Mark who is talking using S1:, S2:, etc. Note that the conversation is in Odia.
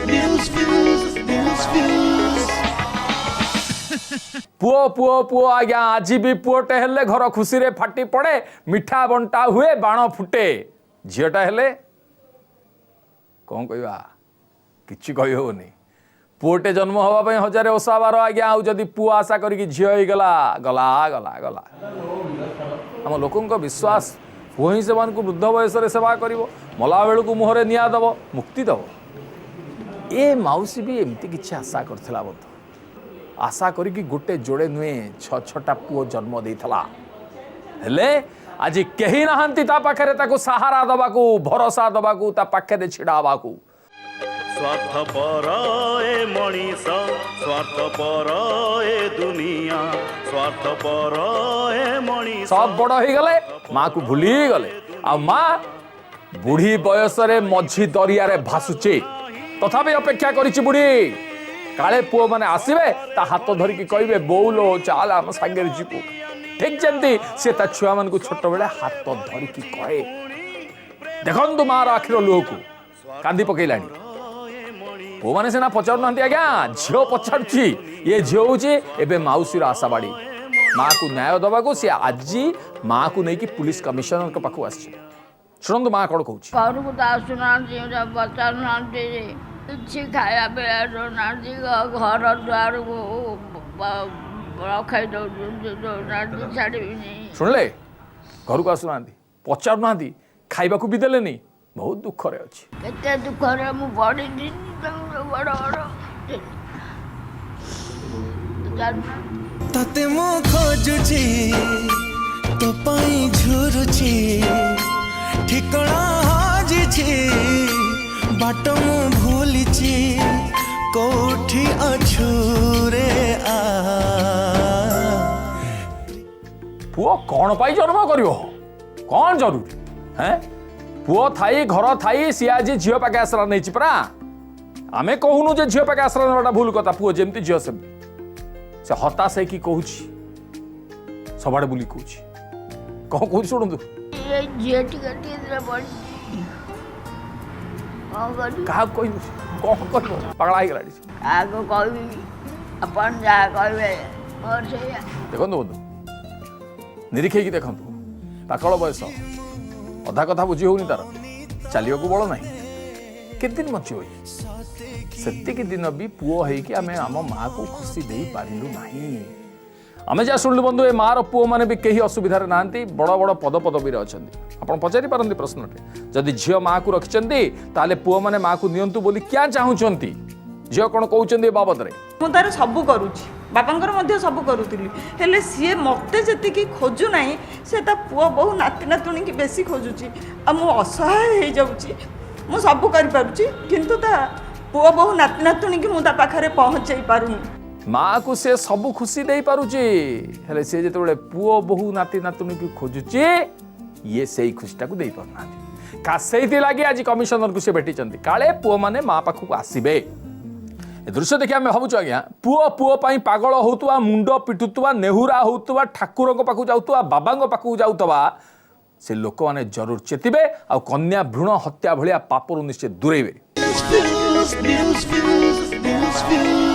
S1: News, news, news, news.
S2: ପୁଅ, ପୁଅ, ପୁଅ। ଆଜ୍ଞା, ଆଜି ବି ପୁଅଟେ ହେଲେ ଘର ଖୁସିରେ ଫାଟି ପଡ଼େ, ମିଠା ବଣ୍ଟା ହୁଏ, ବାଣ ଫୁଟେ। ଝିଅଟା ହେଲେ କ'ଣ କହିବା? କିଛି କହିହେବନି। ପୁଅଟେ ଜନ୍ମ ହେବା ପାଇଁ ହଜାରେ ଓଷା ବାର ଆଜ୍ଞା। ଆଉ ଯଦି ପୁଅ ଆଶା କରିକି ଝିଅ ହେଇଗଲା, ଗଲା ଗଲା ଗଲା। ଆମ ଲୋକଙ୍କ ବିଶ୍ୱାସ, ପୁଅ ହିଁ ସେମାନଙ୍କୁ ବୃଦ୍ଧ ବୟସରେ ସେବା କରିବ, ମଲା ବେଳକୁ ମୁହଁରେ ନିଆଁ ଦେବ, ମୁକ୍ତି ଦେବ। ଏ ମାଉସୀ ବି ଏମିତି କିଛି ଆଶା କରିଥିଲା ବନ୍ଧୁ। ଆଶା କରିକି ଗୋଟେ ଯୋଡ଼େ ନୁହେଁ, ଛଅ ଛଅଟା ପୁଅ ଜନ୍ମ ଦେଇଥିଲା। ହେଲେ ଆଜି କେହି ନାହାନ୍ତି ତା ପାଖରେ, ତାକୁ ସାହାରା ଦେବାକୁ, ଭରସା ଦେବାକୁ, ତା ପାଖରେ ଛିଡ଼ା ହେବାକୁ।
S3: ସ୍ୱାର୍ଥପର ଏ ମଣିଷ, ସ୍ୱାର୍ଥପର ଏ ଦୁନିଆ, ସ୍ୱାର୍ଥପର ଏ ମଣିଷ।
S2: ସବ ବଡ଼ ହେଇଗଲେ, ମାକୁ ଭୁଲିଗଲେ। ଆଉ ମା ବୁଢ଼ୀ ବୟସରେ ମଝି ଦରିଆରେ ଭାସୁଛି। ତଥାପି ଅପେକ୍ଷା କରିଛି ବୁଢ଼ୀ, କାଳେ ପୁଅମାନେ ଆସିବେ, ତା ହାତ ଧରିକି କହିବେ, "ବୋଉଲୋ, ଚାଲ, ଆମ ସାଙ୍ଗରେ ଯିବୁ।" ଠିକ ଯେମିତି ସେ ତା ଛୁଆମାନଙ୍କୁ ଛୋଟବେଳେ ହାତ ଧରିକି କହେ। ଦେଖନ୍ତୁ ମାର ଆଖିର ଲୁହକୁ, କାନ୍ଦି ପକେଇଲାଣି। ପୁଅମାନେ ସିନା ପଚାରୁନାହାନ୍ତି ଆଜ୍ଞା, ଝିଅ ପଚାରୁଛି। ଇଏ ଝିଅ ହଉଛି ଏବେ ମାଉସୀର ଆଶାବାଡ଼ି। ମାକୁ ନ୍ୟାୟ ଦେବାକୁ ସେ ଆଜି ମାକୁ ନେଇକି ପୁଲିସ କମିଶନରଙ୍କ ପାଖକୁ ଆସିଛି। ଶୁଣନ୍ତୁ ମା କ'ଣ କହୁଛି।
S4: ଘରକୁ ତ ଆସୁନାହାନ୍ତି, ପଚାରୁନାହାନ୍ତି, କିଛି ଖାଇବା ପିଇବା ଦେଉନାହାନ୍ତି। ଘର ଦ୍ୱାରକୁ ରଖାଇ ଦେଉଛନ୍ତି, ଦେଉନାହାନ୍ତି, ଛାଡ଼ିବିନି।
S2: ଶୁଣିଲେ, ଘରକୁ ଆସୁନାହାନ୍ତି, ପଚାରୁନାହାନ୍ତି, ଖାଇବାକୁ ବି ଦେଲେନି। ବହୁତ ଦୁଃଖରେ ଅଛି।
S4: କେତେ ଦୁଃଖରେ ମୁଁ ପଡ଼ିଛି। ବଡ଼ ବଡ଼ ଜାଣୁନାହାନ୍ତି।
S1: ତତେ ମୁଁ ଖୋଜୁଛି, ତୋ ପାଇଁ ଝୁରୁଛି, ଠିକଣା ହଜିଛି, ବାଟ ମୁଁ ଭୁଲିଛି, କୋଉଠି ଅଛୁ ରେ ଆ।
S2: ପୁଅ କ'ଣ ପାଇଁ ଜନ୍ମ କରିବ? କ'ଣ ଜରୁରୀ ହେଁ? ପୁଅ ଥାଇ, ଘର ଥାଇ ସିଏ ଆଜି ଝିଅ ପାଖେ ଆଶ୍ରା ନେଇଛି ପରା। ଆମେ କହୁନୁ ଯେ ଝିଅ ପାଖେ ଆଶ୍ରା ନେବାଟା ଭୁଲ କଥା। ପୁଅ ଯେମିତି, ଝିଅ ସେମିତି। ସେ ହତାଶ ହେଇକି କହୁଛି, ସବୁଆଡ଼େ ବୁଲି କହୁଛି। କ'ଣ କହୁଛି ଶୁଣନ୍ତୁ।
S4: ଏ ଝିଅ ଟିକେ ଟିକେ ପଡ଼ିଛି, କ'ଣ କରିବି?
S2: କାହାକୁ କହିବୁ? କ'ଣ କହିବ? ପାଗଳା ହେଇଗଲାଣି ସେ।
S4: କାହାକୁ କହିବି? ଆପଣ ଯାହା କହିବେ ମୋର ସେଇଆ।
S2: ଦେଖନ୍ତୁ ବନ୍ଧୁ, ନିରୀକ୍ଷେଇକି ଦେଖନ୍ତୁ। ପାକଳ ବୟସ, ଅଧା କଥା ବୁଝି ହଉନି ତାର, ଚାଲିବାକୁ ବଳ ନାହିଁ। କେତେ ଦିନ ବଞ୍ଚିବ ଇଏ? ସେତିକି ଦିନ ବି ପୁଅ ହେଇକି ଆମେ ଆମ ମାଆକୁ ଖୁସି ଦେଇପାରିଲୁ ନାହିଁ। ଆମେ ଯାହା ଶୁଣିଲୁ ବନ୍ଧୁ, ଏ ମାଆର ପୁଅମାନେ ବି କେହି ଅସୁବିଧାରେ ନାହାନ୍ତି, ବଡ଼ ବଡ଼ ପଦପଦବୀରେ ଅଛନ୍ତି। ଆପଣ ପଚାରି ପାରନ୍ତି ପ୍ରଶ୍ନଟେ, ଯଦି ଝିଅ ମାଆକୁ ରଖିଛନ୍ତି, ତାହେଲେ ପୁଅମାନେ ମାଆକୁ ନିଅନ୍ତୁ ବୋଲି କ୍ୟାଁ ଚାହୁଁଛନ୍ତି? ଝିଅ କ'ଣ କହୁଛନ୍ତି ଏ ବାବଦରେ?
S5: ମୁଁ ତାର ସବୁ କରୁଛି, ବାପାଙ୍କର ମଧ୍ୟ ସବୁ କରୁଥିଲି। ହେଲେ ସିଏ ମୋତେ ଯେତିକି ଖୋଜୁନାହିଁ, ସେ ତା ପୁଅ ବୋହୂ ନାତି ନାତୁଣୀକି ବେଶୀ ଖୋଜୁଛି। ଆଉ ମୁଁ ଅସହାୟ ହେଇଯାଉଛି। ମୁଁ ସବୁ କରିପାରୁଛି, କିନ୍ତୁ ତା ପୁଅ ବୋହୂ ନାତି ନାତୁଣୀକି ମୁଁ ତା ପାଖରେ ପହଞ୍ଚେଇ ପାରୁନି।
S2: ମାଆକୁ ସେ ସବୁ ଖୁସି ଦେଇପାରୁଛି, ହେଲେ ସେ ଯେତେବେଳେ ପୁଅ ବୋହୂ ନାତି ନାତୁଣୀକୁ ଖୋଜୁଛି, ଇଏ ସେଇ ଖୁସିଟାକୁ ଦେଇପାରୁନାହାନ୍ତି। ସେଇଥିଲାଗି ଆଜି କମିଶନରକୁ ସେ ଭେଟିଛନ୍ତି, କାଳେ ପୁଅମାନେ ମା ପାଖକୁ ଆସିବେ। ଏ ଦୃଶ୍ୟ ଦେଖି ଆମେ ଭାବୁଛୁ ଆଜ୍ଞା, ପୁଅ ପୁଅ ପାଇଁ ପାଗଳ ହଉଥିବା, ମୁଣ୍ଡ ପିଟୁଥିବା, ନେହୁରା ହଉଥିବା, ଠାକୁରଙ୍କ ପାଖକୁ ଯାଉଥିବା, ବାବାଙ୍କ ପାଖକୁ ଯାଉଥିବା ସେ ଲୋକମାନେ ଜରୁର ଚେତିବେ ଆଉ କନ୍ୟା ଭ୍ରୂଣ ହତ୍ୟା ଭଳିଆ ପାପରୁ ନିଶ୍ଚୟ ଦୂରେଇବେ।
S1: News, news, news, news, news.